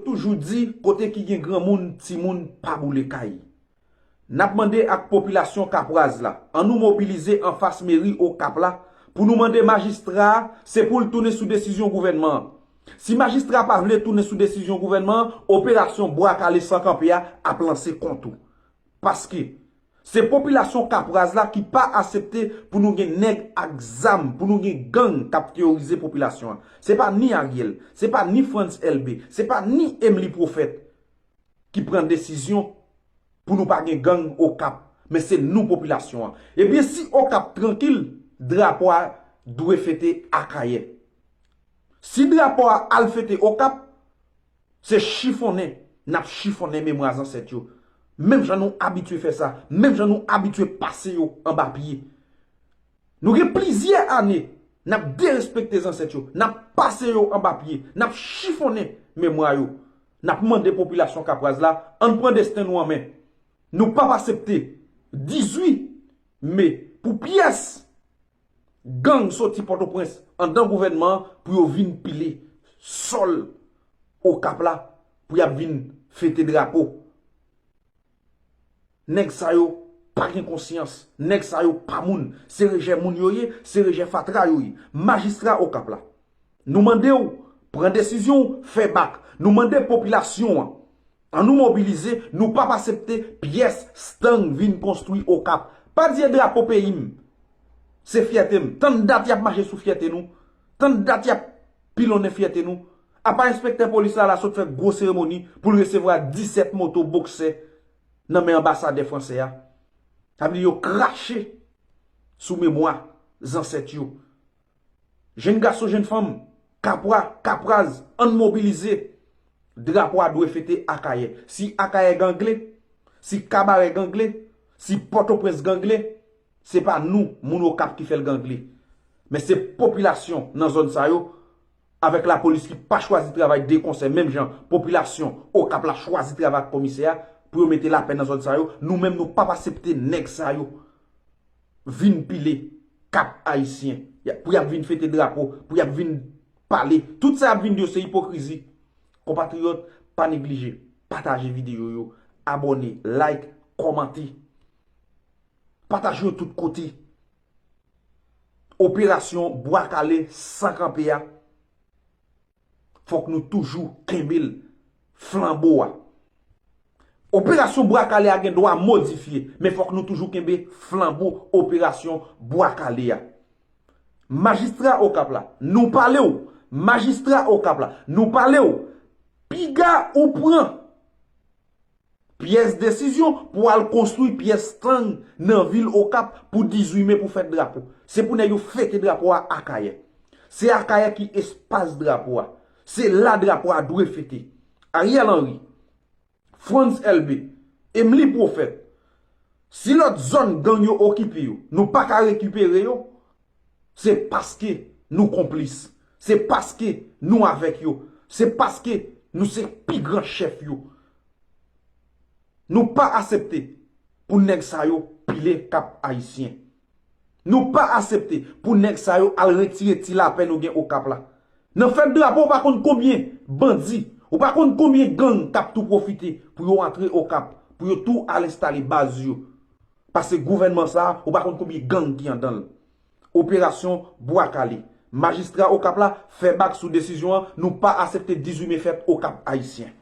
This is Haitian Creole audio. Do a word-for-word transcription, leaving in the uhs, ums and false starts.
Toujou di, kote ki gen granmoun, timoun pa boule kay. N ap mande ak popilasyon Kapwaz la, annou mobilize anfas meri Okap la pou nou mande majistra a, se pou l tounen sou desizyon gouvènman an. Si majistra a pa vle tounen sou desizyon gouvènman an, operasyon Bwa Kale San Kanpe a ap lanse kont ou. Paske se popilasyon Kapwaz la ki pa asepte pou nou gen nèg ak zam, pou nou gen gang k ap teworize popilasyon an. Se pa ni Ariel, se pa ni Frantz Elbé, se pa ni Emely Prophète ki pran desizyon pou nou pa gen gang Okap, men se nou popilasyon an. Ebyen, si Okap trankil, drapo a dwe fete Akayè. Si drapo a al fete Okap, se chifonnen n ap chifonnen memwa zansèt yo. Menm jan nou abitye fè sa, menm jan nou abitye pase yo anba pye. Nou gen plizyè ane n ap derespekte zansèt yo, n ap pase yo anba pye, n ap chifonnen memwa yo. N ap mande popilasyon Kapwaz la, ann pran desten nou an men. Nou p ap asepte dizuit me pou pyès gang soti Pòtoprens anndan gouvènman an pou yo vin pile sòl Okap la, pou y ap vin fete drapo. Nèg sa yo pa gen konsyans, nèg sa yo pa moun, se rejè moun yo ye, se rejè fatra yo ye. Majistra Okap la, nou mande w, pran desizyon w, fè bak. Nou mande popilasyon an, annou mobilize, nou p ap asepte pyès stang vin konstwi Okap. Pa di e drapo peyi m, se fyète m. Tann dat y ap mache sou fyète nou, tann dat y ap pilonnen fyète nou. Apa enspektè polis la, la sot fè gwo seremoni pou l resevwa disèt moto boksè nan men anbasadè fransè a. Sa vle di yo krache sou memwa zansèt yo. Jenn gason, jenn fanm, Kapwa, Kapwaz, ann mobilize. Drapo a dwe fete Akayè. Si Akayè gangle, si Kabarè gangle, si Pòtoprens gangle, se pa nou, moun Okap ki fè l gangle. Men se popilasyon nan zòn sa yo, avèk lapolis ki pa chwazi travay de konsè, menm jan popilasyon Okap la chwazi travay ak komisè a, pou yo mete lapè nan zòn sa yo, nou menm nou p ap asepte nèg sa yo vin pile Kap Ayisyen, y a- pou y ap vin fete drapo, pou y ap vin pale. Tout sa y ap vin di yo se ipokrizi. Konpatriyòt, pa neglije, pataje videyo yo, abòne, like, kòmante. Pataje yo tout kote. Operasyon Bwa Kale San Kanpe a, fòk nou toujou kenbe l, flanbo a. Operasyon Bwa Kale a gen dwa modifye, men fòk nou toujou kenbe flanbo operasyon Bwa Kale a. Majistra Okap la, nou pale w. Majistra Okap la, nou pale w. Piga ou pran pyès desizyon pou al konstwi pyès stang nan vil Okap pou dizuit me pou fèt drapo. Se pou nèg yo fete drapo a Akayè. Se Akayè ki espas drapo a. Se la drapo a dwe fete. Ariel Henry, Frantz Elbé, Emely Prophète, si lòt zòn gang yo okipe yo, nou pa ka rekipere yo, se paske nou konplis. Se paske nou avèk yo. Se paske nou se pi gran chèf yo. Nou pa asepte pou nèg sa yo pile Kap Ayisyen. Nou pa asepte pou nèg sa yo al retire ti lapè nou gen Okap la. Nan fèt drapo, ou pa konn konbyen bandi, ou pa konn konbyen gang k ap tou pwofite pou yo antre Okap, pou yo tou al enstale baz yo. Paske gouvènman sa a, ou pa konn konbyen gang ki anndan l. Operasyon Bwa Kale. Majistra Okap la, fè bak sou desizyon an, nou pa asepte dizuit me fèt Okap Ayisyen.